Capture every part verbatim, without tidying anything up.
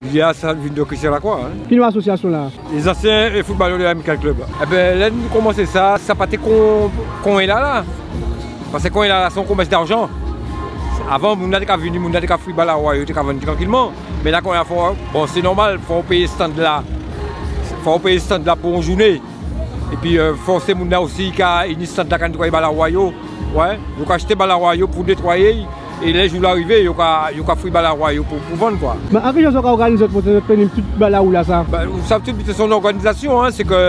Jòdi-a sa vin di Christian Lacroix, en. Ki non asosiasion-la? Lé zansien, é, foutbalè di Amical Club. Ében, lè nou koumansé sa, sa pa té kon, kon i yé la la. Paskè kon i yé la la, sé on komès d'arjan. Avan, moun-la té ka vini, moun-la té ka fri balawo a yo, té ka vann trankilman. Mé la, kon i yé la, fò, bon, sé nòmal, fò ou péyé stand-la. Fò ou péyé stand-la pou on jouné. Épi, euh, fò sé moun-la osi ka ini stand-la, ka nétwayé balawo a yo. Wè, yo ka achté balawo a yo pou nétwayé. É lè jou-la rivé, yo ka, yo ka fri balawo a yo pou, pou vann, kwa. Mé a ki jan zòt ka òganizé zòt pou zòt pé ni tout balawo-lasa? Ba, ou sav, tout sé on òganizasion, en, sé ke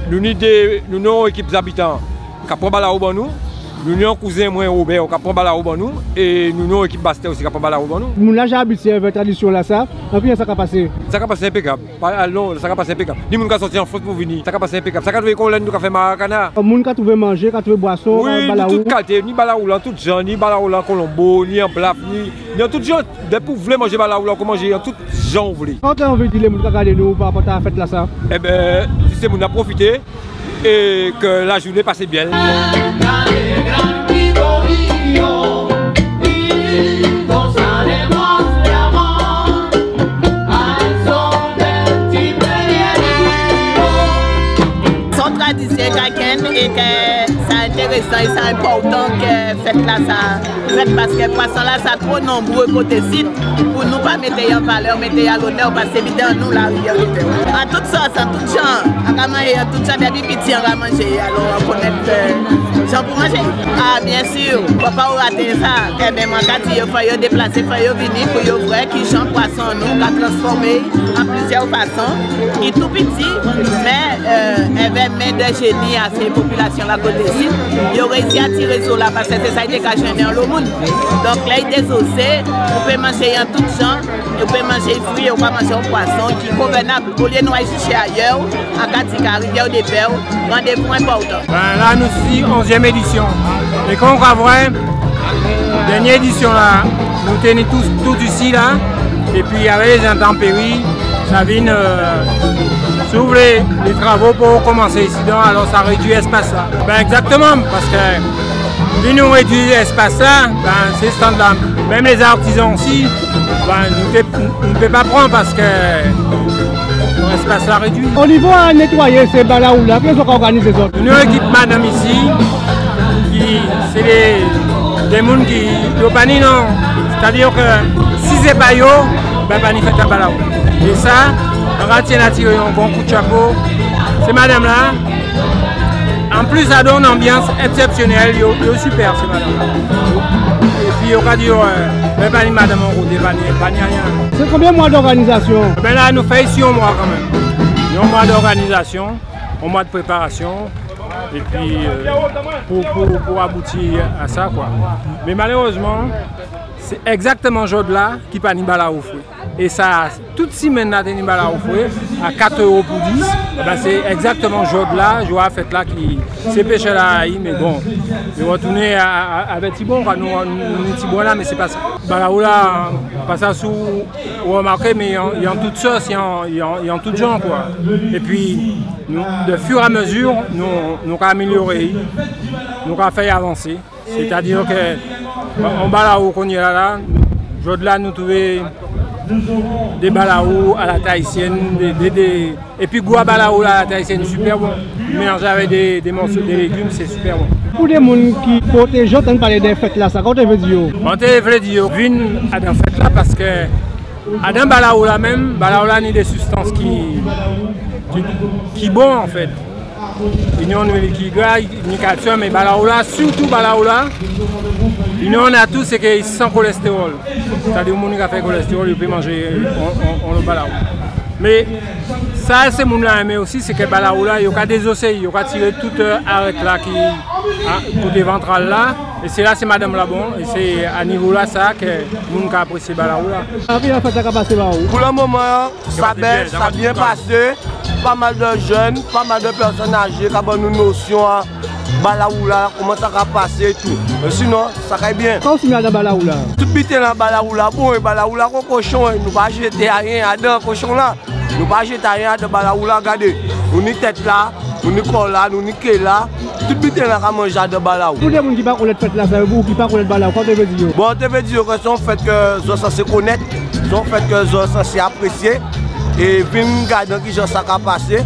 nou ni dé, nou ni on ékip zabitan ka pran balawo ban nou, nou ni on kouzen mwen, Robert, ka pran balawo ban nou, é nou ni on ékip Bastè osi ka pran balawo ban nou. Moun-la ja abityé avè tradision-lasa, an ki jan sa ka pasé? Sa ka pasé enpékab. Pa, alò, sa ka pasé enpékab. Ni moun ka sòti an Frans pou vini, sa ka pasé enpékab. Sa ka touvé kon lè nou ka fè marakana. Moun ka touvé manjé, ka touvé bwason, wi, balawo. Ni tout kalté, ni balawo-la an tout jan, ni balawo-la an kolonbo, ni an blaf, ni, ni an tout jan. Dépi ou vlé manjé balawo-la, ou ka manjé an tout jan ou vlé. Ka ou té anvi di lé moun ka gadé nou pa rapò a fèt-lasa? Ében, di sé moun-la pwofité é ke lajouné pasé byen. Sé on tradision ka kenbé é ke sa entérésan é sa enpòtan ke fèt-lasa fèt, paskè pwason-lasa two nonbré koté isit pou nou pa mété'y an valè, mété'y a lonè, paskè sé biten an nou, larivyè-a. An tout sòs, an tout jan, an ka manjé an tout jan, dépi piti an ka manjé, alò an konnet, euh, jan pou manjé. A, byen si, fò pa ou raté sa. Ében, mwen ka di yo, fò yo déplasé, fò yo vini pou yo vwè ki jan pwason an nou ka transfòmé an plizyè fason. I tou piti, mé, euh, avè men dè jéni a sé popilasion-la koté isit, yo réyisi a tiré zo-la, paskè sé sa i té ka jennen anlo moun. Donk, lè i dézosé, ou pé manjé'y an tout jan, ou pé manjé'y fri, ou ka manjé'y pwason, ki konvènab. Olyé nou ay chèché ayè, an ka di ka Rivière des Perles, randévou enpòtan. Ben, la, nou si onzyèm édision. É kon ou ka vwè, dènyé édision-la, nou té ni tout, tout isi la. Épi, avè lé entanpéri, sa vin, euh, si ou vlé, lé travo pou komansé isidan, alò sa rédui lespas-la. Ben, egzaktéman, paskè vin nou rédui lespas-la, ben, sé stand-la. Menm lé zartizan osi, ben, nou té, nou pé pa pran paskè lespas-la rédui. O nivo a nétwayé sé balawo-la, ki jan zòt ka òganizé zòt? Nou ni on ékip madanm isi, ki sé dé, dé moun ki, yo pa ni non. Sétadi ke si sé pa yo, ben, pa ni fèt a balawo. É sa, an ka tyenn a tiré on gran kout chapo. Sé madanm-la, an plis, sa donn on anbyans eksepsionel, yo, yo sipè, sé madanm-la. Épi, yo ka di, wè, mé pa ni madanm an koté, pa ni, pa ni ayen. Sé konbyen mwa d'òganizasion? Ben la, nou fè isi on mwa kanmenm. On mwa d'òganizasion, on mwa d'préparasion, épi, euh, pou, pou, pou abouti a sa, kwa. Mé malérezman, sé egzaktéman jòdla ki pa ni balawo fri. É sa, tout simenn-la té ni balawo fri, a kat éwo pou dis, ében, sé egzaktéman jòdla, jou a fèt-la ki, sé péchè-la, wi, mé bon, yo rètounen a, a, a, avè tibwen, kwa, nou, nou, nou tibwen-la, mé sé pa sa. Balawo-la, pa sa si ou rimatjé, mé i an, i an tout sòs, i an, i an, i an tout jan, kwa. Épi, nou, de fur é a mezi, nou, nou ka amélyoré, nou ka fè'y avansé. Sétadi ke, bon, on balawo konyéla la, jòdla nou touvé dé balawo a la tayisyèn, dé, dé, dé, épi gou a balawo-la a la tayisyèn, sipè bon. Mélanjé avè dé, dé mòso dé légim, sé sipè bon. Pou dé moun ki pòté jen tann palé dè fèt-lasa, ka ou té vlé di yo? Mwen té vlé di yo vin adan fèt-la paskè adan balawo-la menm, balawo-la ni dé sibstans ki, ki, ki bon, anfèt. I ni on luil ki gra, i ni kalsiòm, mé balawo-la, sitou balawo-la, i ni on atou, sé ke i san kolèstéròl. Sétadi moun ki ka fè kolèstéròl, yo pé manjé on, on, on lòt balawo. Mé sa sé moun-la enmé osi, sé ke balawo-la, yo ka dézosé'y, yo ka tiré tout, euh, arèt-la ki a koté vantral-la. É sé la, sé madanm-la bon, é sé a nivo-lasa ke moun ka aprésyé balawo-la. Ki jan fèt-la ka pasé ba'w? Pou lè moman, sa bèl, sa byen pasé. Pa mal dè jenn, pa mal dè pèsonn ajé ka ban nou nosyon a balawo-la, kouman sa ka pasé é tou. Mé sinon, sa ka byen. Ka ou simyé adan balawo-la? Tout biten-la, balawo-la bon, é balawo-la kon kochon, é nou pa jété ayen adan kochon-la. Nou pa jété ayen adan balawo-la, gadé. Nou ni tèt-la, nou ni kò-la, nou ni ké-la. Tout biten-la ka manjé adan balawo. Pou dé moun ki pa konnèt fèt-lasa, ou ki pa konnèt balawo, ka ou té vlé di yo? Bon, té vlé di yo ke sé on fèt ke zòt sansé konnèt. Sé on fèt ke zò sansé aprésyé é vin gadé kijan sa ka pasé.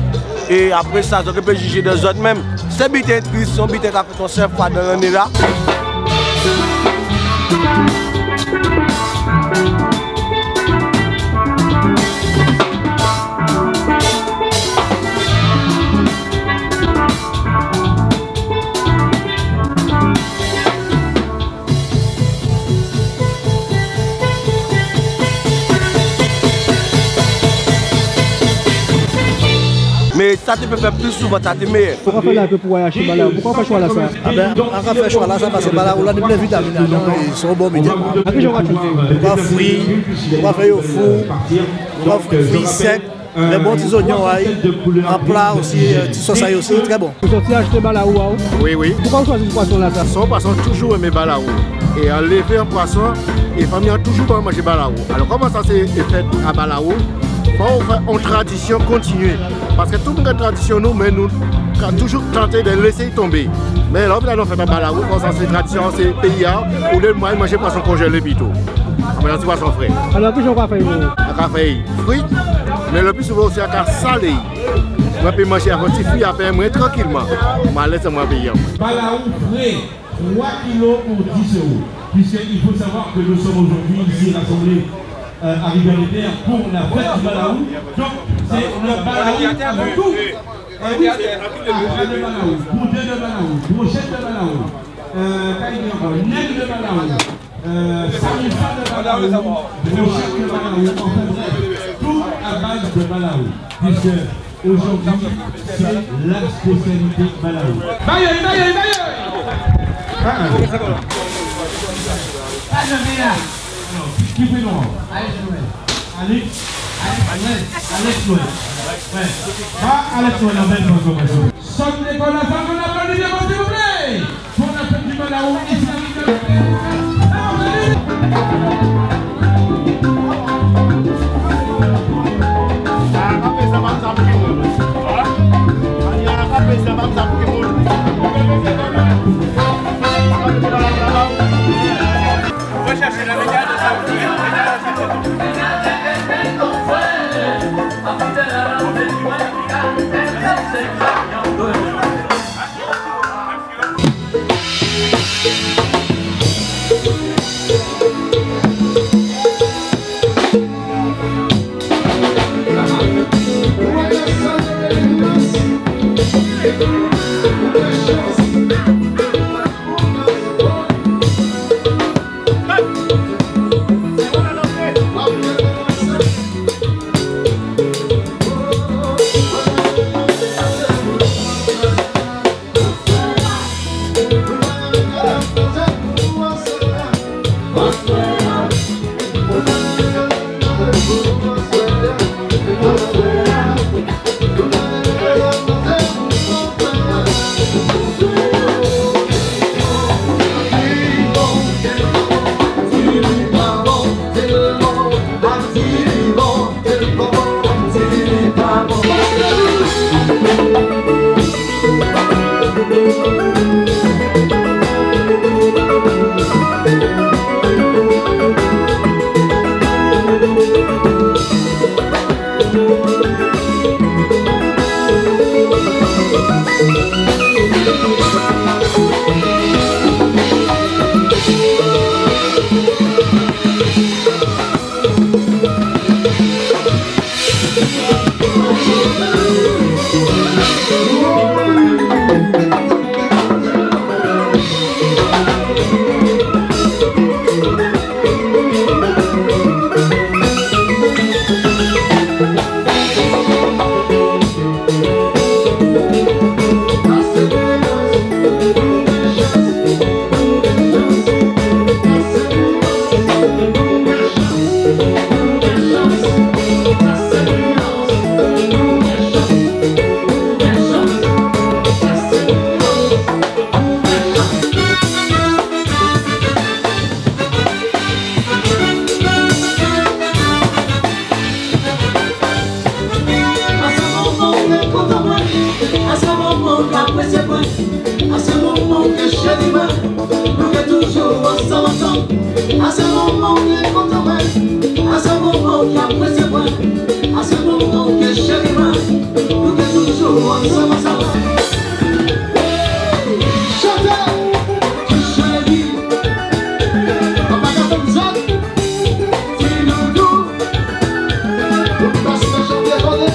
É apré sa, zò ké pé jijé dè zòt menm. Sé biten tris, sé on biten ka fèt on sèl fwa dan lanné-la. Mé sa té pé fè pli souvan, sa té méyè. Poukwa fè la ke pou ay aché balawo? Poukwa fè chwa-lasa? A ben, an ka fè chwa-lasa paskè balawo-la ni plen vitamin adan, é sé on bon biten. A ki jan ou ka tjwé? Ou ka fri, ou ka fè yo fou, ou ka fri sèk. Lé bon ti zonyon, ay, an pla osi, euh, ti sòs ay osi, trè bon. Ou sòti achté balawo a-w? Wi, wi. Poukwa ou chwazi pwason-lasa? Sé on pwason toujou enmé balawo. É an lévé an pwason, é fanmi-an toujou ban manjé balawo. Alò, kòm sa sé fèt a balawo, fò ou fè on tradisyon kontinié. Paskè tout moun ka tradisyon nou, mé nou ka toujou tanté dè lésé-y tonbé. Mé lè ou vin adan on fèt a balawo, kòm sa sé tradisyon, sé péyi-a, ou lé mwen manjé pwason konjélé pito. An manjan ti pwason fré. Alò, ki jan ou ka fè-y? An ka fè-y fri, mé lè pli souvan osi an ka salé-y. Mwen pé manjé avè on ti fri apré mwen trankilman. Mwen alèz mwen péyi-a. Balawo fré, trois kilos pour dix euros. Puisqu'il faut savoir que nous sommes aujourd'hui ici rassemblés, euh, à Rivière-des-Terres pour la fête du balawo. Donc, c'est le balawo avant tout. Eh oui, c'est achat de balawo, boudin de balawo, brochette de balawo, euh, nèg de balawo. Euh, samoussa de balawo, brochette de balawo, enfin bref, tout à base de balawo, puisque aujourd'hui, c'est la spécialité balawo. Baye, baye, baye. Ah, ah. Pas de ménage. Alors, qui fait noir ? Alex Noël. Alex, Alex Noël. Alex Noël. Ouais. Pas Alex Noël, la même information. Sonne l'école, la femme, on applaudit bien fort, s'il vous plaît. Bon appétit, madame. Sé moman ki apresié mwen, a sé moman ki chéri mwen, nou ké toujou ansanm, ansanm. Chantè, chéri, papa ka tann zot, ti doudou, nou pasé chanté, chanté.